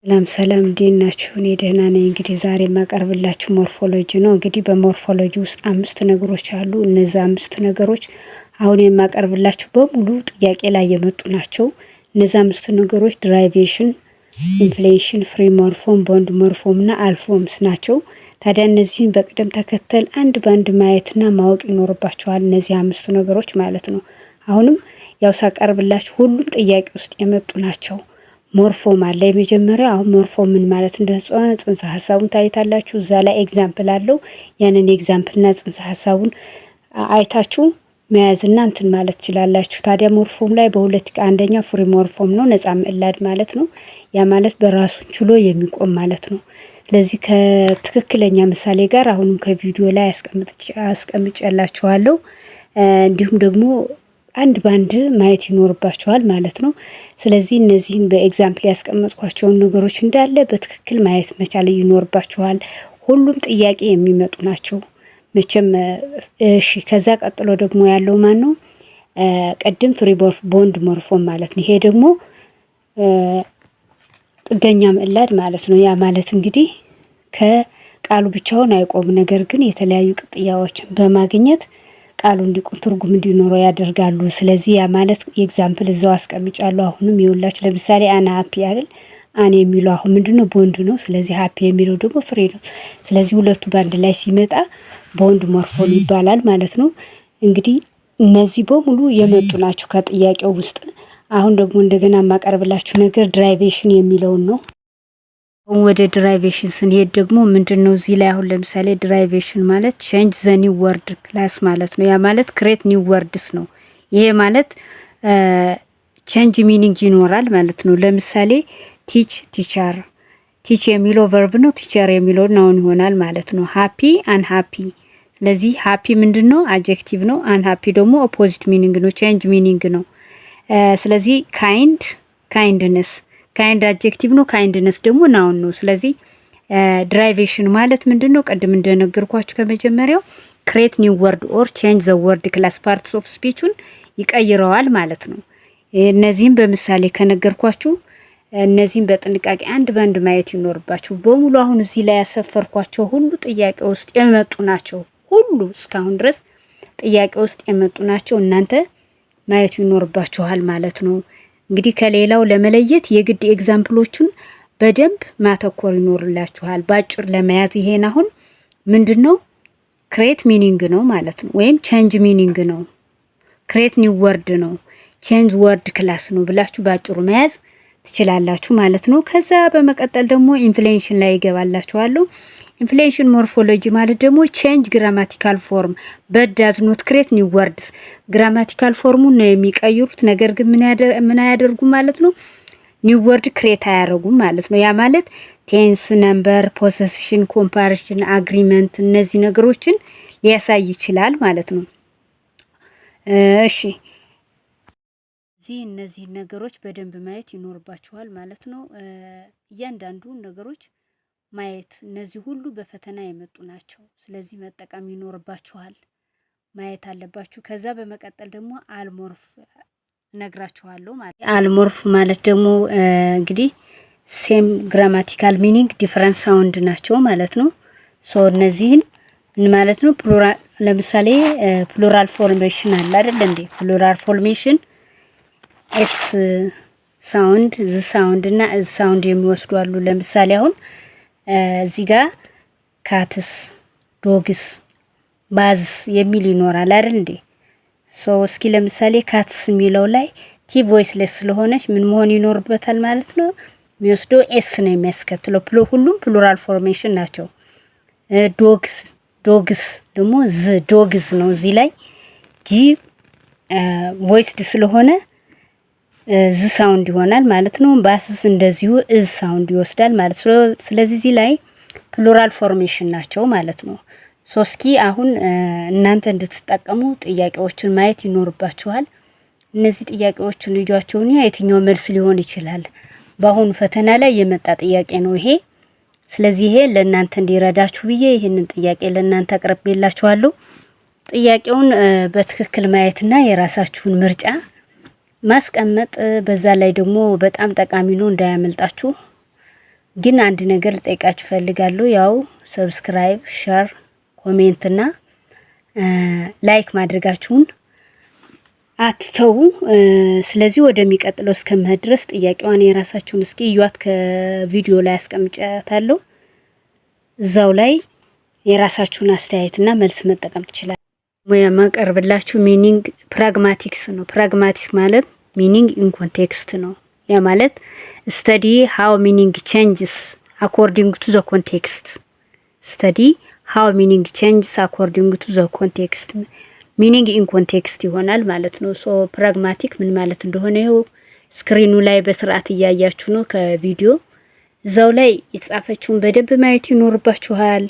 ሰላም ሰላም፣ እንዴት ናችሁ? እኔ ደህና ነኝ። እንግዲህ ዛሬ የማቀርብላችሁ morphology ነው። እንግዲህ በ morphology ውስጥ አምስት ነገሮች አሉ። እነዚህ አምስት ነገሮች አሁን የማቀርብላችሁ በሙሉ ጥያቄ ላይ የመጡ ናቸው። እነዚህ አምስቱ ነገሮች derivation፣ inflection፣ free morpheme፣ bond morpheme እና allophones ናቸው። ታዲያ እነዚህን በቅደም ተከተል አንድ በአንድ ማየትና ማወቅ ይኖርባችኋል። እነዚህ አምስቱ ነገሮች ማለት ነው። አሁንም ያው ሳቀርብላችሁ ሁሉም ጥያቄ ውስጥ የመጡ ናቸው። Morpheme አለ የመጀመሪያው። አሁን morpheme ምን ማለት እንደሆነ ጽንሰ ሀሳቡን ታይታላችሁ። እዛ ላይ example አለው። ያንን example ና ጽንሰ ሀሳቡን አይታችሁ መያዝና እንትን ማለት ትችላላችሁ። ታዲያ morpheme ላይ በሁለት፣ አንደኛ free morpheme ነው፣ ነጻ ምዕላድ ማለት ነው። ያ ማለት በራሱ ችሎ የሚቆም ማለት ነው። ስለዚህ ከትክክለኛ ምሳሌ ጋር አሁንም ከቪዲዮ ላይ አስቀምጬላችኋለሁ። እንዲሁም ደግሞ አንድ ባንድ ማየት ይኖርባችኋል ማለት ነው። ስለዚህ እነዚህን በ example ያስቀመጥኳቸውን ነገሮች እንዳለ በትክክል ማየት መቻል ይኖርባችኋል። ሁሉም ጥያቄ የሚመጡ ናቸው። መቼም እሺ። ከዛ ቀጥሎ ደግሞ ያለው ማን ነው? ቅድም free bond morpheme ማለት ነው። ይሄ ደግሞ ጥገኛ ምዕላድ ማለት ነው። ያ ማለት እንግዲህ ከቃሉ ብቻውን አይቆም፣ ነገር ግን የተለያዩ ቅጥያዎችን በማግኘት ቃሉ እንዲቆም፣ ትርጉም እንዲኖረው ያደርጋሉ። ስለዚህ ያ ማለት example እዛው አስቀምጫለሁ። አሁንም ይኸውላችሁ ለምሳሌ unhappy አይደል? Un የሚለው አሁን ምንድነው? ቦንድ ነው። ስለዚህ happy የሚለው ደግሞ free ነው። ስለዚህ ሁለቱ በአንድ ላይ ሲመጣ bond morpheme ይባላል ማለት ነው። እንግዲህ እነዚህ በሙሉ የመጡ ናቸው ከጥያቄው ውስጥ። አሁን ደግሞ እንደገና የማቀርብላችሁ ነገር derivation የሚለውን ነው። ወደ derivation ስንሄድ ደግሞ ምንድን ነው እዚህ ላይ? አሁን ለምሳሌ derivation ማለት change the new word class ማለት ነው። ያ ማለት create new words ነው። ይሄ ማለት change meaning ይኖራል ማለት ነው። ለምሳሌ teach፣ teacher። Teach የሚለው verb ነው። Teacher የሚለው noun ይሆናል ማለት ነው። Happy፣ unhappy። ስለዚህ happy ምንድን ነው? Adjective ነው። Unhappy ደግሞ opposite meaning ነው፣ change meaning ነው። ስለዚህ kind፣ kindness። Kind adjective ነው። Kindness ደግሞ noun ነው። ስለዚህ derivation ማለት ምንድን ነው? ቅድም እንደነገርኳችሁ ከመጀመሪያው create new word or change the word class፣ parts of speech ኡን ይቀይረዋል ማለት ነው። እነዚህም በምሳሌ ከነገርኳችሁ እነዚህም በጥንቃቄ አንድ በአንድ ማየት ይኖርባችሁ። በሙሉ አሁን እዚህ ላይ ያሰፈርኳቸው ሁሉ ጥያቄ ውስጥ የመጡ ናቸው። ሁሉ እስካሁን ድረስ ጥያቄ ውስጥ የመጡ ናቸው። እናንተ ማየት ይኖርባችኋል ማለት ነው። እንግዲህ ከሌላው ለመለየት የግድ example ኦቹን በደንብ ማተኮር ይኖርላችኋል። ባጭር ለመያዝ ይሄን አሁን ምንድን ነው? Create meaning ነው ማለት ነው፣ ወይም change meaning ነው፣ create new word ነው፣ change word class ነው ብላችሁ ባጭሩ መያዝ ትችላላችሁ ማለት ነው። ከዛ በመቀጠል ደግሞ inflection ላይ ይገባላችኋለሁ። Inflection morphology ማለት ደግሞ change grammatical form but does not create new words። Grammatical form ኡን ነው የሚቀይሩት፣ ነገር ግን ምን አያደርጉም ማለት ነው? New word create አያደርጉም ማለት ነው። ያ ማለት tense፣ number፣ possession፣ comparison፣ agreement እነዚህ ነገሮችን ሊያሳይ ይችላል ማለት ነው። እሺ፣ እዚህ እነዚህ ነገሮች በደንብ ማየት ይኖርባችኋል ማለት ነው። እያንዳንዱ ነገሮች ማየት፣ እነዚህ ሁሉ በፈተና የመጡ ናቸው። ስለዚህ መጠቀም ይኖርባችኋል፣ ማየት አለባችሁ። ከዛ በመቀጠል ደግሞ allomorph እነግራችኋለሁ ማለት። Allomorph ማለት ደግሞ እንግዲህ same grammatical meaning, different sound ናቸው ማለት ነው። So እነዚህን ምን ማለት ነው? Plural፣ ለምሳሌ plural formation አለ አይደል እንዴ? Plural formation s sound፣ z sound እና es sound የሚወስዱ አሉ። ለምሳሌ አሁን እዚህ ጋር cats፣ dogs፣ bus የሚል ይኖራል አይደል እንዴ? So እስኪ ለምሳሌ cats የሚለው ላይ t voiceless ስለሆነች ምን መሆን ይኖርበታል ማለት ነው? የሚወስደው s ነው የሚያስከትለው። ሁሉም plural formation ናቸው። Dogs፣ dogs ደግሞ z፣ dogs ነው። እዚህ ላይ g voiced ስለሆነ z sound ይሆናል ማለት ነው። Buses እንደዚሁ es sound ይወስዳል ማለት ነው። ስለዚህ እዚህ ላይ plural formation ናቸው ማለት ነው። So እስኪ አሁን እናንተ እንድትጠቀሙ ጥያቄዎችን ማየት ይኖርባችኋል። እነዚህ ጥያቄዎችን ልጇቸውን የትኛው መልስ ሊሆን ይችላል? በአሁኑ ፈተና ላይ የመጣ ጥያቄ ነው ይሄ። ስለዚህ ይሄ ለእናንተ እንዲረዳችሁ ብዬ ይህንን ጥያቄ ለእናንተ አቅርቤላችኋለሁ። ጥያቄውን በትክክል ማየትና የራሳችሁን ምርጫ ማስቀመጥ በዛ ላይ ደግሞ በጣም ጠቃሚ ነው፣ እንዳያመልጣችሁ። ግን አንድ ነገር ልጠይቃችሁ ፈልጋለሁ። ያው subscribe፣ share፣ comment እና like ማድረጋችሁን አትተዉ። ስለዚህ ወደሚቀጥለው እስከምሄድ ድረስ ጥያቄዋን የራሳችሁን እስኪ እዩዋት። ከቪዲዮ ላይ አስቀምጫታለሁ። እዛው ላይ የራሳችሁን አስተያየትና መልስ መጠቀም ትችላል። የማቀርብላችሁ meaning pragmatics ነው። Pragmatics ማለት meaning in context ነው። ያ ማለት study how meaning changes according to the context። Study how meaning changes according to the context፣ meaning in context ይሆናል ማለት ነው። So pragmatic ምን ማለት እንደሆነ ይኸው screen ኑ ላይ በስርዓት እያያችሁ ነው። ከቪዲዮ እዛው ላይ የተጻፈችውን በደንብ ማየት ይኖርባችኋል።